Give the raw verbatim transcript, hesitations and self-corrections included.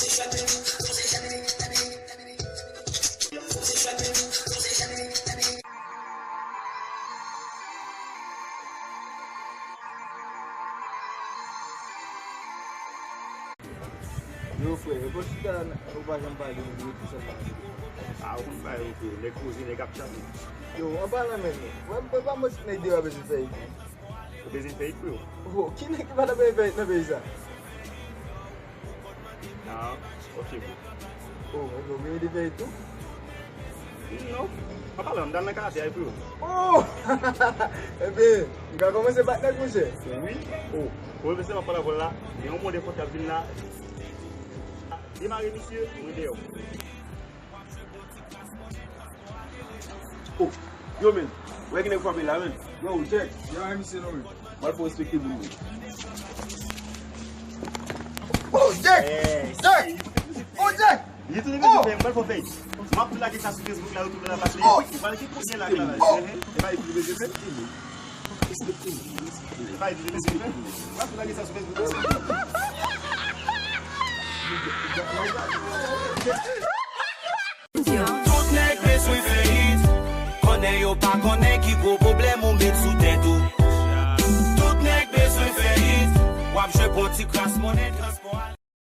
Yo, frè, e pou chita la, ou pa janm pale, ou rete sèlman nan telefòn. A, ou konn bagay yo, frè. Nèg poze, nèg ap chape. Yo, an palan menm, wè, mwen pa mwen ti nèg derape sou fèy. Ou bezwen fè it pou yo? Oh, ki nèg ki pa ta bezwen fè it nan peyi sa? Ah, ok, bro. Oh, ebyen, ou genyen de fè it tou? Non. An palan, m t al nan karate a pou yo. Oh! Ebyen, m ka kòmanse patnè, monchè? Wi. Oh, ou vle sèlman pale avè l la, gen yon mòde fòt k ap vin la. Demare, misye, mwen dèyè w. Oh, yo, men. Wè ki nèg frape la, men. Yo, Jack. Yo, misye, non, men. M al fè w respekte moun, men. Oh, Jack! Jack! Oh, Jack! Li tounen bezwen fè, m pral fè fèy. M ap tou lage sa sou Facebook la, yo tou pral pase. Oh! Ou pral gen kounye la, la, la. Oh! Ehe, e pa li pou bezwen fè. E pa li pou bezwen fè. M ap tou lage sa sou Facebook la. Tout nèg bezwen fè hit. Konnen yo pa konnen ki gwo pwoblèm ou met sou tèt ou. Tout nèg bezwen fè hit. W ap jwe pou ti kras monnen.